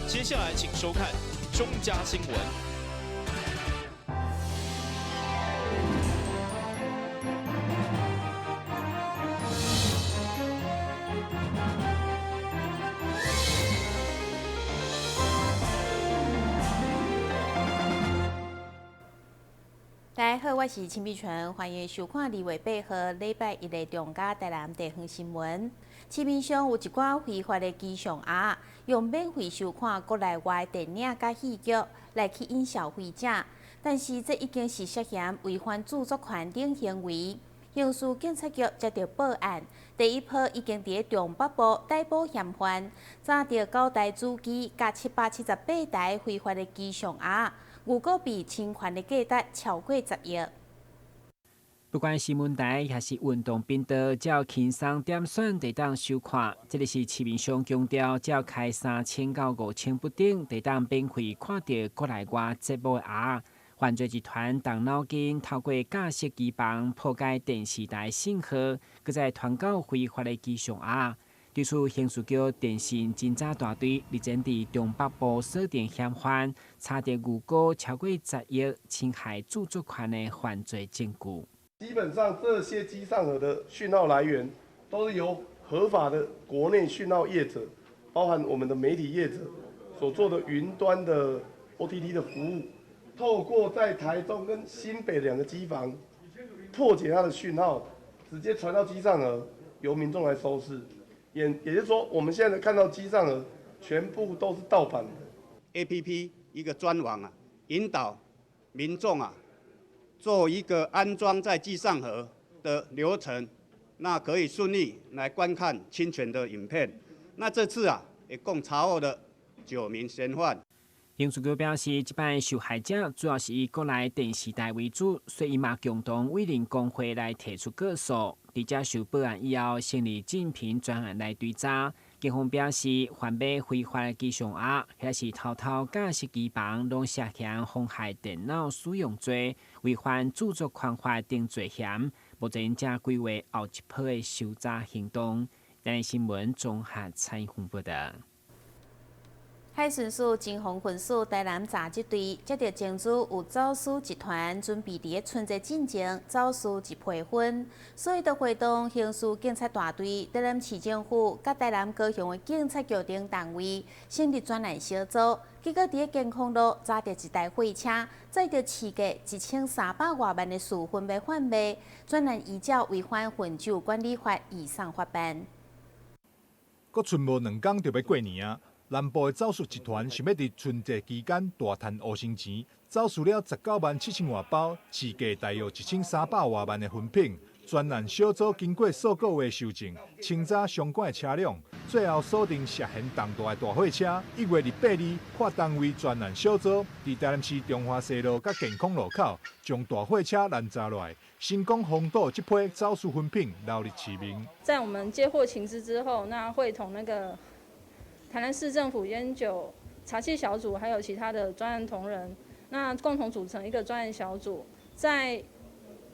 接下來請收看中嘉新聞。大家好，我是陳美純，歡迎收看2月8號禮拜一的中嘉台南地方新聞。市面上有一寡非法的機上盒，用免費收看國內外電影佮戲劇來去引消費者，但是這已經是涉嫌違反著作權等行為。刑事警察局接到報案，第一波已經佇中北部逮捕嫌犯，查著九台主機佮778台非法的機上盒。預估被侵權的價值超過10億。不管新聞台抑是運動頻道，只要輕鬆點選就會當收看。這个是市面上強調，只要開3000到5000不等，就會當免費看著國內外節目的盒。犯罪集團動腦筋，透過架設機房破解電視台信號，閣再團購非法的機上盒。對此，刑事局電信偵查大隊日前佇中北部鎖定嫌犯，查著預估超過10億侵害著作權的犯罪證據。基本上，這些機上盒的訊號來源都是由合法的國內訊號業者，包含我們的媒體業者所做的雲端的 OTT 的服務，透過在台中跟新北兩個機房破解它的訊號，直接傳到機上盒，由民眾來收視。也就是說，我們現在看到機上盒全部都是盜版的。 APP 一個專網啊，引導民眾啊做一個安裝在機上盒的流程，那可以順利來觀看侵權的影片。那這次啊，也共查獲了9名嫌犯。刑事局表示，這擺受害者主要是以國內電視台為主，所以嘛共同委任工會來提出告訴。佇接受報案以後，成立偵評專案來追查。警方表示，販賣非法機上盒，或是偷偷架設機房，攏涉嫌妨害電腦使用罪、違反著作權法等罪嫌。目前正規劃後一波的搜查行動。台南新聞綜合採訪報導。海巡署偵防分署台南查緝隊接著證據有走私集團準備佇咧春節進前走私一批薰，所以就會同刑事警察大隊、台南市政府、佮台南高雄的警察局等單位成立專案小組，結果佇咧健康路查著一台貨車，載著市價1300外萬的私薰欲販賣，專案依照違反薰酒管理法移送法辦。閣賰無兩工就欲過年啊！南部的走私集團想欲佇春節期間大趁烏生錢，走私了19萬7千外包，市價大約1300外萬的薰品。專案小組經過數個月搜證，清查相關的車輛，最後鎖定涉嫌重大的大貨車。1月28日，跨單位專案小組佇台南市中華西路佮健康路口，將大貨車攔查落來，成功封堵這批走私薰品流入市面。在我們接獲情資之後，那會同那個台南市政府菸酒查緝小組，還有其他的專案同仁，那共同組成一個專案小組，在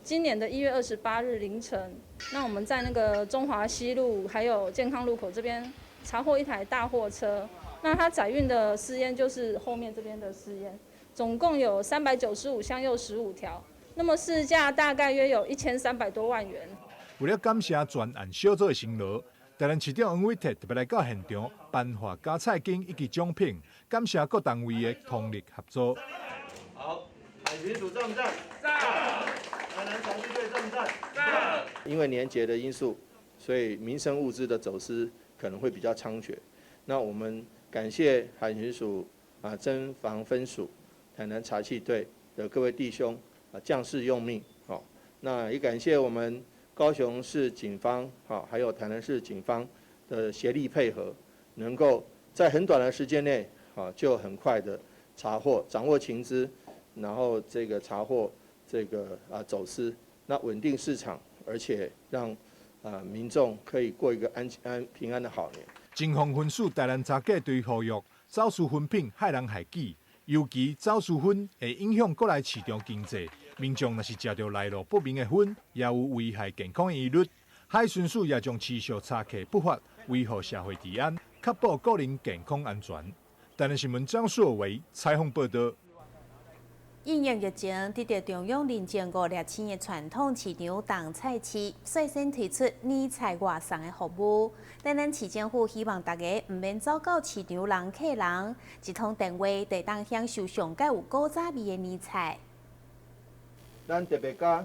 今年的1月28日凌晨，那我們在那個中華西路還有健康路口這邊查獲一台大貨車，那它載運的私菸就是後面這邊的私菸，總共有395箱又15條，那麼市價大概約有1300多萬元。為了感謝專案小組的辛勞，台南市長黃偉哲特別來到現場頒發加菜金以及獎品，感謝各單位的通力合作。好，海巡署讚不讚？讚。台南查緝隊讚不讚？讚。因為年節的因素，所以民生物資的走私可能會比較猖獗。那我們感謝海巡署啊、偵防分署、台南查緝隊的各位弟兄啊，將士用命。好，那也感謝我們高雄市警方，好，還有台南市警方的協力配合，能夠在很短的時間內，啊，就很快的查獲、掌握情資，然後這個查獲這個啊走私，那穩定市場，而且讓啊民眾可以過一個安安平安的好年。偵防分署台南查緝隊呼籲，走私薰品害人害己，尤其走私薰會影響國內市場經濟。民眾若是食著來路不明的薰，也有危害健康的疑慮。海巡署也將持續查緝不法，維護社會治安，確保個人健康安全。台南新聞張碩維採訪報道。因應疫情，得著中央認證五粒星的傳統市場東菜市，率先推出年菜外送的服務。台南市政府希望大家毋免走到市場人客人，一通電話就會當享受上蓋有古早味的年菜。咱特別佮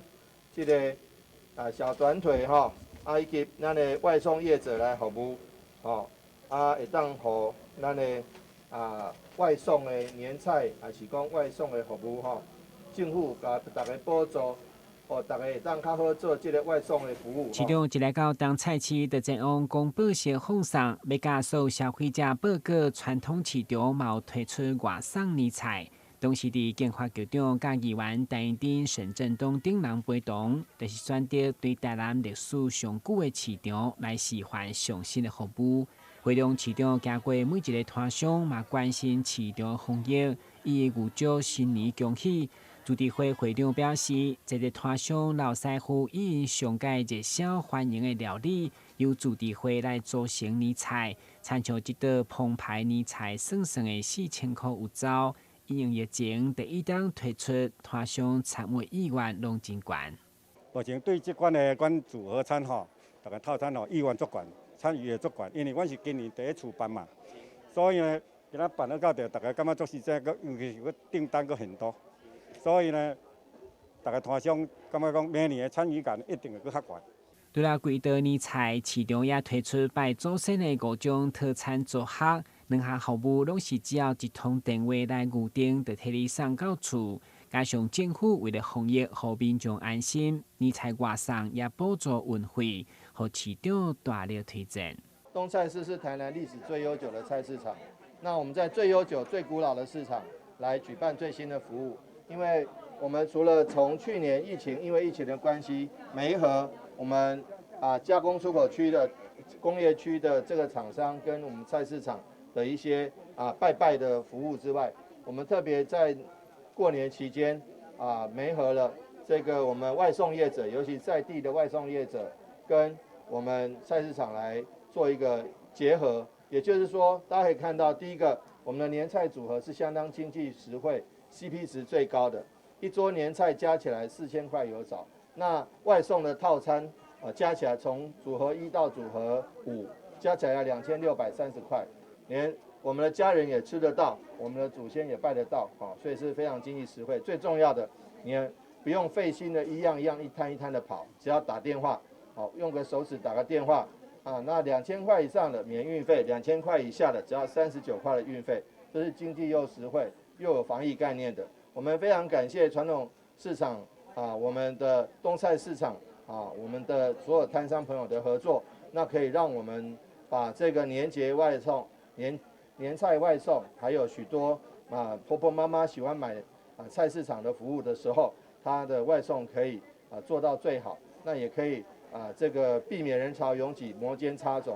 這个小短腿吼，以及咱的外送業者來服務，吼，會當予咱的外送的年菜，抑是講外送的服務吼，政府共大家補助，予大家會當較好做這个外送的服務。市長一來到東菜市，就前往公布式放送，欲共所有消費者報告傳統市場嘛有推出外送年菜。當時佇經發局長佮議員陳宜珍、沈振東等人陪同，就是選擇對台南歷史上久的市場來示範上新的服務。會長市長行過每一个攤商，嘛關心市場防疫，伊會預祝新年恭喜。自治會會長表示，這个攤商老師傅以𪜶上蓋熱銷歡迎的料理，由自治會來組成年菜，親像這道澎湃年菜，算算的4000箍有找。因應疫情第一檔推出，攤商參與意願攏真懸。目前對這款的阮組合餐吼，逐个套餐吼意願足懸，參與也足懸，因為阮是今年第一次辦嘛，所以呢，今仔辦了到著，大家感覺足實在，閣尤其是閣訂單閣很多，所以呢，逐个攤商感覺講明年的參與感一定會閣較懸。除了規道年菜，市場也推出拜祖先的五種套餐組合，兩項服務攏是只要一通電話來預訂，就替你送到厝。加上政府為了防疫，予民眾安心，年菜外送也補助運費，予市長大力推薦。東菜市是台南歷史最悠久的菜市場，那我們在最悠久、最古老的市場來舉辦最新的服務，因為我們除了從去年疫情，因為疫情的關係，每一盒我們加工出口區的工業區的這個廠商跟我們菜市場的一些拜拜的服務之外，我們特別在過年期間媒合了這個我們外送業者，尤其在地的外送業者跟我們菜市場來做一個結合。也就是說，大家可以看到，第一個，我們的年菜組合是相當經濟實惠、CP 值最高的，一桌年菜加起來4000塊有找。那外送的套餐加起來從組合一到組合五，加起來要2630塊，連我們的家人也吃得到，我們的祖先也拜得到，所以是非常經濟實惠。最重要的，你不用費心的一樣一樣一攤一攤的跑，只要打電話，好，用個手指打個電話，那2000塊以上的免運費，2000塊以下的只要39塊的運費，這是經濟又實惠又有防疫概念的。我們非常感謝傳統市場我們的東菜市場我們的所有攤商朋友的合作，那可以讓我們把這個年節外送、年菜外送，還有許多婆婆媽媽喜歡買菜市場的服務的時候，它的外送可以做到最好，那也可以這個避免人潮擁擠、摩肩擦踵。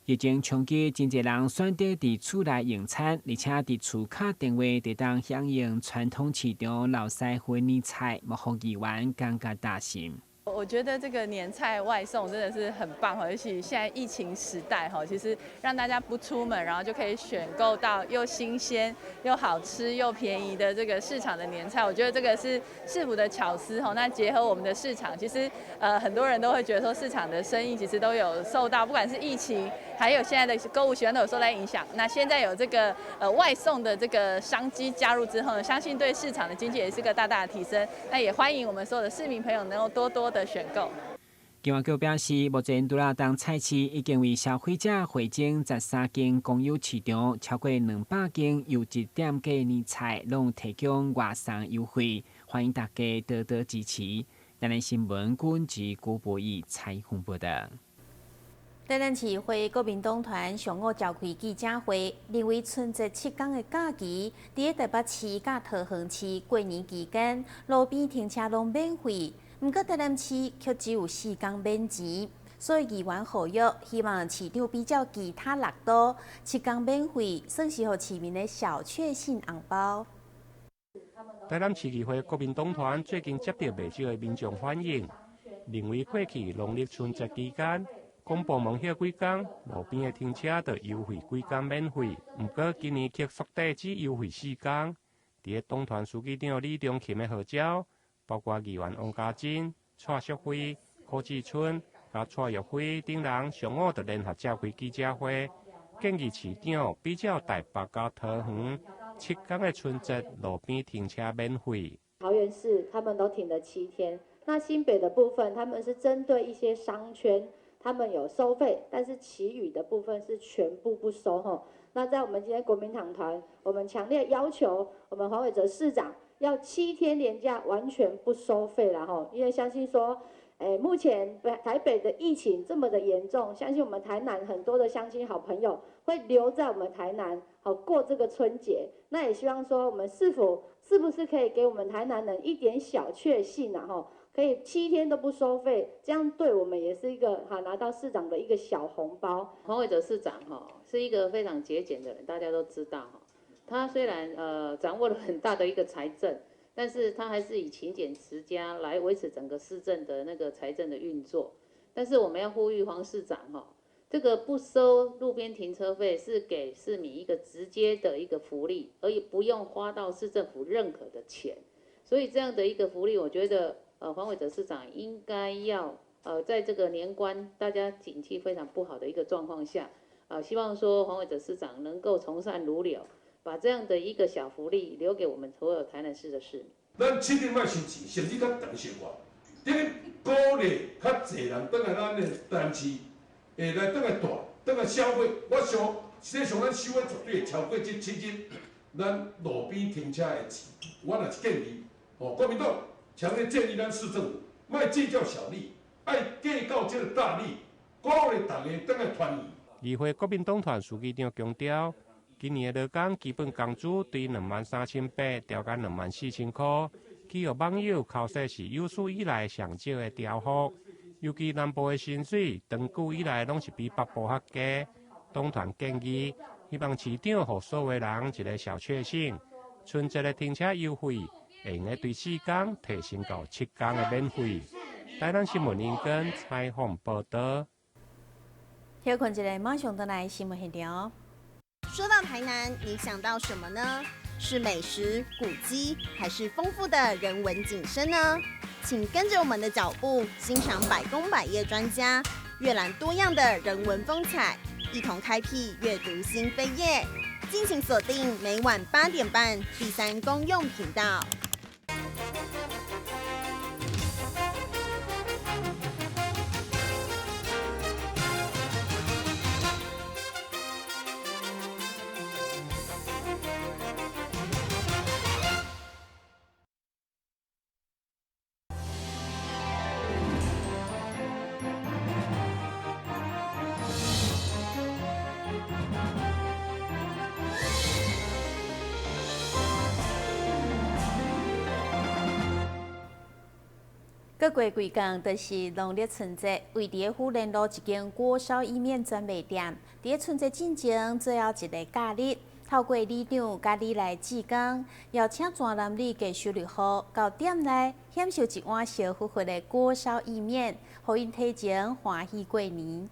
疫情衝擊，真濟人選擇佇厝內用餐，而且佇厝敲電話就當享用傳統市場老師傅年菜，嘛予議員感覺擔心。我覺得這個年菜外送真的是很棒，尤其現在疫情時代哈，其實讓大家不出門，然後就可以選購到又新鮮又好吃又便宜的這個市場的年菜，我覺得這個是市府的巧思哈。那結合我們的市場，其實很多人都會覺得說市場的生意其實都有受到，不管是疫情，還有現在的購物習慣都有受到影響。那現在有這個外送的這個商機加入之後呢，相信對市場的經濟也是個大大的提升。那也歡迎我們所有的市民朋友能夠多多的選購。經發局表示，目前除了東菜市已經為消費者匯整13間公有市場，超過200間優質店家年菜，攏提供外送優惠，歡迎大家多多支持。台南新聞軍及郭博義採訪報道。台南市會國民黨團上午召開記者會，認為春節7天的假期，佇台北市佮桃園市過年期間，路邊停車攏免費。毋過台南市卻只有4天免錢，所以議員呼籲，希望市長比照其他六都7天免費，算是予市民的小確幸紅包。台南市議會國民黨團最近接到袂少的民眾反映，認為過去農曆春節期間，公部门歇几工，路边的停车就优惠几工免费。毋过今年却缩短只优惠4工。伫咧党团书记长李中琴的号召，包括议员王家珍、蔡淑慧、柯志春、佮蔡玉辉等人，上午就联合召开记者会，建议市长比照台北佮桃园7工的春节路边停车免费。桃园市他们都停了7天，那新北的部分，他们是针对一些商圈，他们有收费，但是其余的部分是全部不收吼。那在我们今天国民党团，我们强烈要求我们黄伟哲市长要7天连假完全不收费了吼，因为相信说，目前台北的疫情这么的严重，相信我们台南很多的乡亲好朋友会留在我们台南，好过这个春节。那也希望说，我们市府是不是可以给我们台南人一点小确幸啊？吼，可以7天都不收费，这样对我们也是一个哈拿到市长的一个小红包。黄伟哲市长哈是一个非常节俭的人，大家都知道哈。他虽然掌握了很大的一个财政，但是他还是以勤俭持家来维持整个市政的那个财政的运作。但是我们要呼吁黄市长哈，这个不收路边停车费是给市民一个直接的一个福利，而不用花到市政府任何的钱。所以这样的一个福利，我觉得黄伟哲市长应该要在这个年关大家景气非常不好的一个状况下，希望说黄伟哲市长能够从善如流，把这样的一个小福利留给我们所有台南市的市民。咱7日莫收钱，甚至较长生活，等于鼓励较济人转来咱的台南市，会来转来住，转来消费。我想，实际上咱收的绝对会超过这7日咱路边停车的钱。我若是建议，哦，国民党强烈建议咱市政府，莫计较小利，爱计较这个大利，鼓励大家转来团圆。议会国民党团书记长强调，今年的劳工基本工资对23,800调到24,000块，去予网友剾洗是有史以来上少的调幅。尤其南部的薪水，长久以来拢是比北部较低。党团建议，希望市长予所有人一个小确幸，春节的停车优惠，会用得对4工提升到7工的免费。台南新闻林根采访报道。休困一下，马上转来新闻现场。说到台南，你想到什么呢？是美食、古迹，还是丰富的人文景深呢？请跟着我们的脚步，欣赏百工百业专家，阅览多样的人文风采，一同开辟阅读新扉页。敬请锁定每晚8点半第三公用频道。阁过几工就是农历春节，位伫虎连路一间锅烧意面专卖店，伫咧春节进前最后一个假日，透过里长佮里内志工，邀请全南里低收入户到店内享受一碗烧乎乎的锅烧意面，予𪜶提前欢喜过年。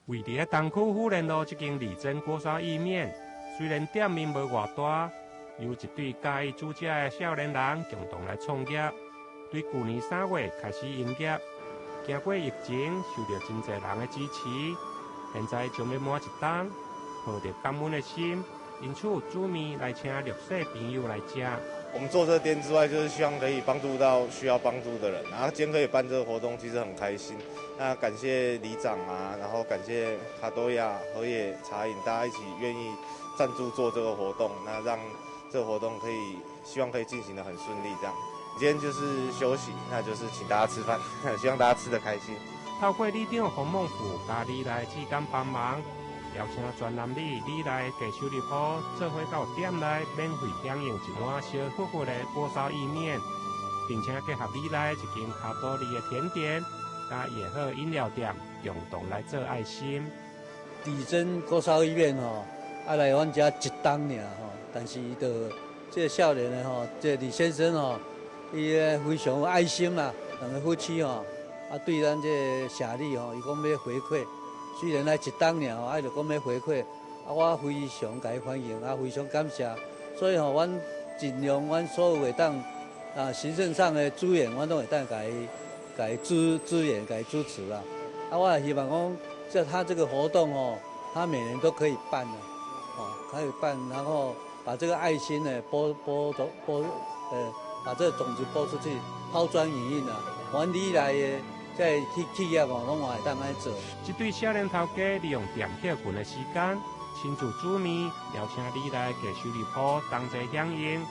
位伫咧东区虎连路这间李珍锅烧意面，虽然店面无偌大，由一对佮意煮食的少年人共同来创业。对旧年3月开始营业，经过疫情，受到真济人的支持，现在将欲满一冬，抱著感恩的心，因此煮面来请弱势朋友来食。我们做这个店之外，就是希望可以帮助到需要帮助的人。然后今天可以办这个活动，其实很开心。那感谢里长啊，然后感谢卡多亚和野茶饮，大家一起愿意赞助做这个活动，那让这个活动可以希望可以进行得很顺利，这样。今天就是休息，那就是请大家吃饭，希望大家吃得开心。透过里长洪孟富佮里内志工帮忙，邀请全南里里内低收入户做伙到店内免费享用一碗烧乎乎的锅烧意面，并且结合里内一间卡多里的甜点，佮野好饮料店共同来做爱心。地震锅烧意面吼，来阮遮一冬尔吼，但是伊就这个少年的吼，这个李先生吼。伊非常有爱心啦，两个夫妻吼，啊，對咱這个社里吼，伊講欲回饋，雖然來一冬爾吼，啊，伊就講欲回饋，啊，我非常共伊歡迎，啊，非常感謝。所以吼，阮盡量，阮所有會當啊，行政上的資源，阮攏會當共伊、共伊資源、共伊支持啦。啊，我也希望講，這他這個活動哦，他每年都可以辦的，哦，可以辦，然後把這個愛心呢播播播，把這個種子播出去，拋磚引玉啊，阮里內的這企業哦，攏嘛會當按呢做。這對少年頭家利用踮歇睏的時間，親自煮麵，邀請里內低收入戶同齊響應，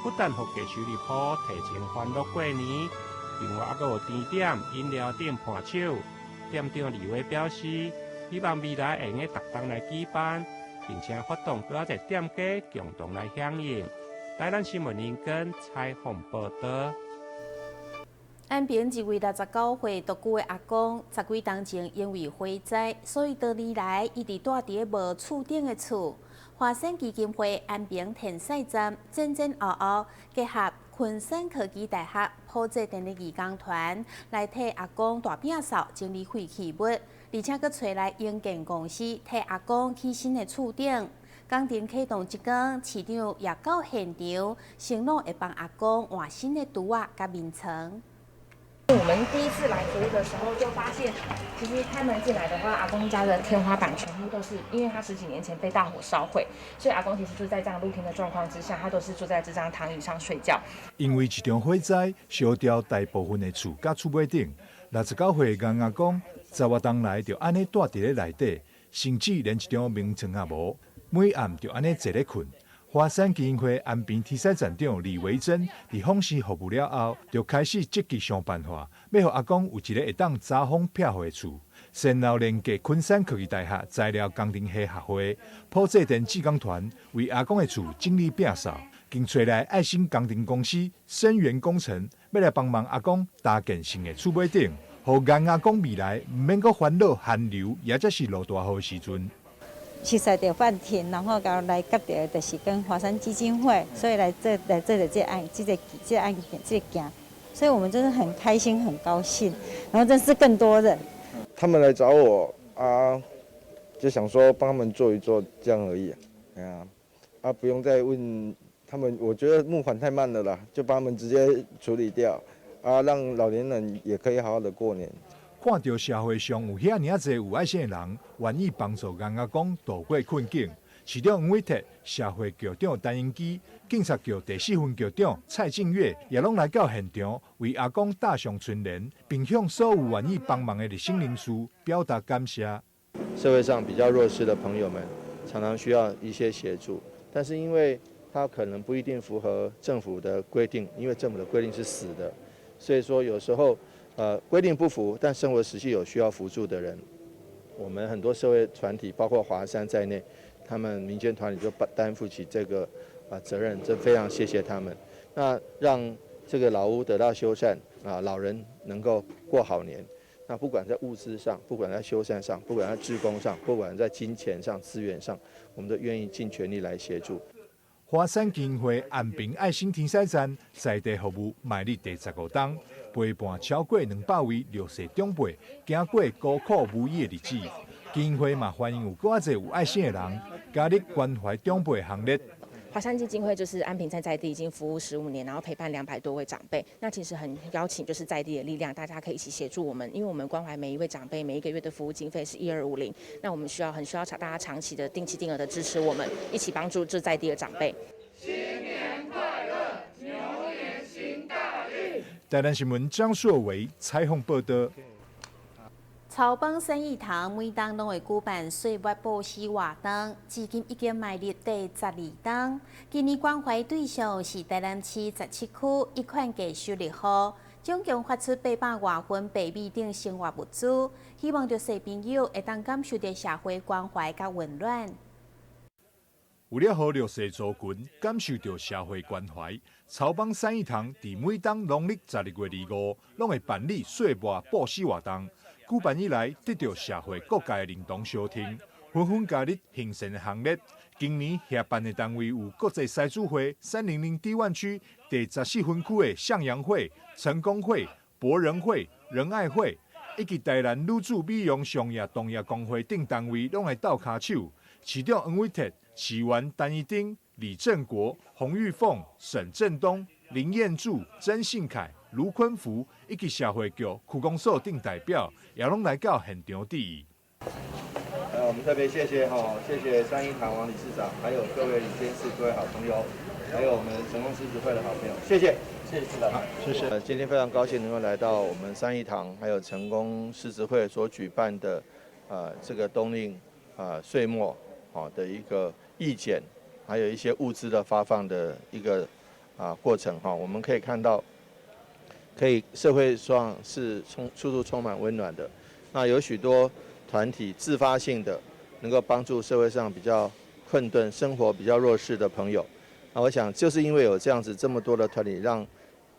不但予低收入戶提前歡樂過年，另外猶閣有甜點、飲料店伴手。店長李偉表示，希望未來會用得逐冬來舉辦，並且發動閣較濟店家共同來響應。台南新聞林根採訪報導。安平一位69歲獨居的阿公，十幾冬前因為火災，所以多年來一直蹛佇咧無厝頂的厝。華山基金會安平天使站前前後後結合昆山科技大學普濟電力義工團，來替阿公大摒掃整理廢棄物，而且閣揣來營建公司替阿公起新的厝頂。工程啟動這工，市長也到現場，承諾會幫阿公換新的櫥仔佮眠床。我們第一次來服務的時候，就發現，其實開門進來的話，阿公家的天花板全部都是，因為他十幾年前被大火燒毀，所以阿公其實就在這樣露天的狀況之下，他都是坐在這張躺椅上睡覺。因為一場火災燒掉大部分的厝佮厝尾頂，69歲的阿公十外冬來就按呢蹛佇咧內底，甚至連一張眠床也無，每暗就按呢坐咧睏。華山基金會安平天使站長李維珍佇訪視服務了後，就開始積極想辦法，欲予阿公有一个會當遮風避雨的厝。先後聯結昆山科技大學材料工程系學會、普濟電志工團，為阿公的厝整理摒掃，更揣來愛心工程公司聲源工程，欲來幫忙阿公搭建新的厝尾頂，予顏阿公未來毋免閣煩惱寒流，抑則是落大雨的時陣。熟似著范婷，然後佮來佮著就是跟華山基金會，所以來做的這個案，這個案件這個件，所以我們真的很開心，很高興，然後認識更多人。他們來找我啊，就想說幫他們做一做這樣而已，哎呀，啊不用再問他們，我覺得募款太慢了啦，就幫他們直接處理掉，啊，讓老年人也可以好好的過年。看著社會上有遐爾仔濟有愛心的人，願意幫助顏阿公渡過困境。市長黃偉哲、社會局長陳英基、警察局第四分局長蔡進岳也攏來到現場，為阿公打上春聯，並向所有願意幫忙的熱心人士表達感謝。社會上比較弱勢的朋友們，常常需要一些協助，但是因為他可能不一定符合政府的規定，因為政府的規定是死的，所以說有時候。規定不符，但生活實際有需要輔助的人，我們很多社會團體，包括華山在內，他們民間團體就擔負起這個責任，這非常謝謝他們。那讓這個老屋得到修繕啊，老人能夠過好年。那不管在物資上，不管在修繕上，不管在志工上，不管在金錢上、資源上，我們都願意盡全力來協助。華山基金會安平愛心天使站在地服務邁入第十五冬，陪伴超過200位弱勢長輩行過孤苦無依的日子。基金會嘛歡迎有閣較濟有愛心的人加入關懷長輩行列。華山基金會就是安平在在地已經服務15年，然後陪伴200多位長輩。那其實很邀請就是在地的力量，大家可以一起協助我們，因為我們關懷每一位長輩，每一個月的服務經費是1250。那我們需要很需要大家長期的定期定額的支持我們，一起幫助這在地的長輩。新年快樂，牛年行大運。台南新聞張碩維採訪報道。草房三義堂每冬攏會舉辦歲末布施活動，至今已經邁入第12冬。今年關懷對象是台南市17區一款低收入戶，總共發出800外份白米等生活物資，希望弱勢朋友會當感受著社會關懷佮溫暖。為了予弱勢族群感受著社會關懷，草房三義堂佇每冬農曆12月25，攏會辦理歲末布施活動。舉辦以來，得著社會各界的認同相挺，紛紛加入行善的行列。今年協辦的單位有國際獅子會300 D1區第14分區的向陽會、成功會、博仁會、仁愛會、以及台南女子美容商业同业公会等单位，攏来鬥跤手。市長黃偉哲、市員陳怡丁、李正國、洪玉鳳、沈振東、林彥柱、曾信凱、盧坤福以及社會局、區公所等代表，也攏來到現場致意。我們特別謝謝哈，謝謝三義堂王理事長，還有各位理監事、各位好朋友，還有我們成功獅子會的好朋友，謝謝，謝謝市長，謝謝。今天非常高興能夠來到我們三義堂，還有成功獅子會所舉辦的，這個冬令歲末的一個義剪，還有一些物資的發放的一個過程哈，我們可以看到，可以社會上是處處充滿溫暖的，那有許多團體自發性的能夠幫助社會上比較困頓、生活比較弱勢的朋友，那我想就是因為有這樣子這麼多的團體，讓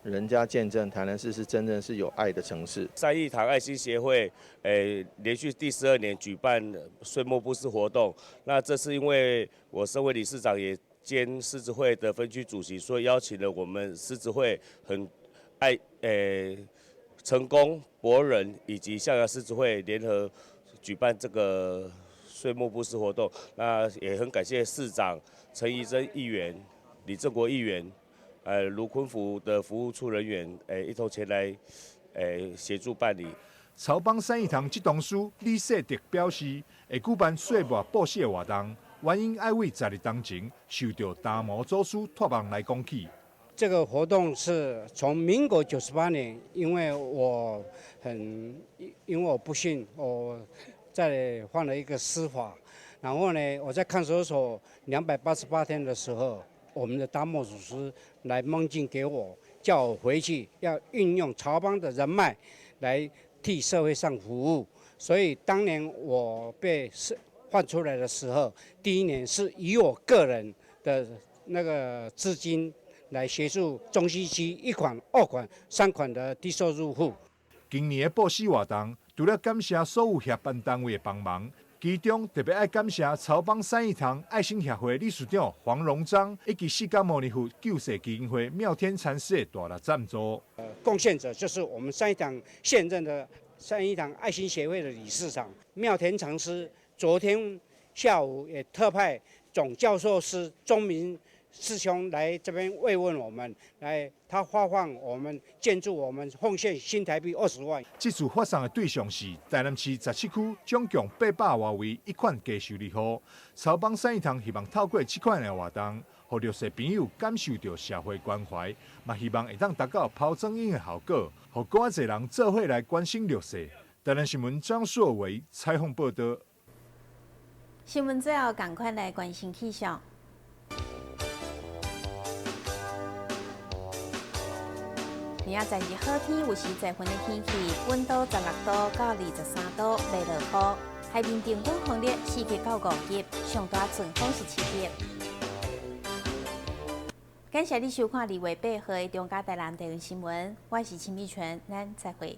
人家見證台南市是真正是有愛的城市。三義堂愛心協會，連續第12年舉辦歲末布施活動。那這是因為我身為理事長，也兼獅子會的分區主席，所以邀請了我們獅子會很愛成功博仁以及向陽獅子會聯合舉辦這個歲末布施活動。那也很感謝市長陳怡貞議員、李正國議員。盧坤福的服務處人員，一同前來，協助辦理。草幫三義堂這董事李世德表示，會舉辦歲末布施的活動，原因愛為10日當前受到達摩祖師託夢來講起。這個活動是從民國98年，因為我不幸，我在犯了一個司法，然後呢，我在看守所288天的時候。我們的達摩祖師來夢境給我，叫我回去要運用曹幫的人脈來替社會上服務。所以當年我被放出來的時候，第一年是以我個人的那個資金來協助中西區1款、2款、3款的低收入戶。今年的布施活動，除了感謝所有協辦單位的幫忙。其中特別愛感謝草幫三義堂愛心協會理事長黃榮章，以及釋迦牟尼佛救世基金會妙天禪師的大力贊助。貢獻者就是我們三義堂現任的三義堂愛心協會的理事長妙天禪師。昨天下午也特派總教授師鍾明師兄來這邊慰問我們，來他發放我們建築我們奉獻新台幣20萬。這次發送的對象是台南市17區總共800外位1款低收入戶。草幫三義堂希望透過這款的活動，予弱勢朋友感受到社會關懷，嘛希望會當達到拋磚引玉的效果，予更濟人做伙來關心弱勢。台南新聞張碩偉採訪報道。新聞最後，趕快來關心氣象。明仔載是好天，有時濟雲的天氣，溫度16度到23度，袂落雨。海面平均風力4級到5級，上大陣風是7級。感謝你收看2月8號的中嘉台南地方新聞，我是陳美泉，咱再會。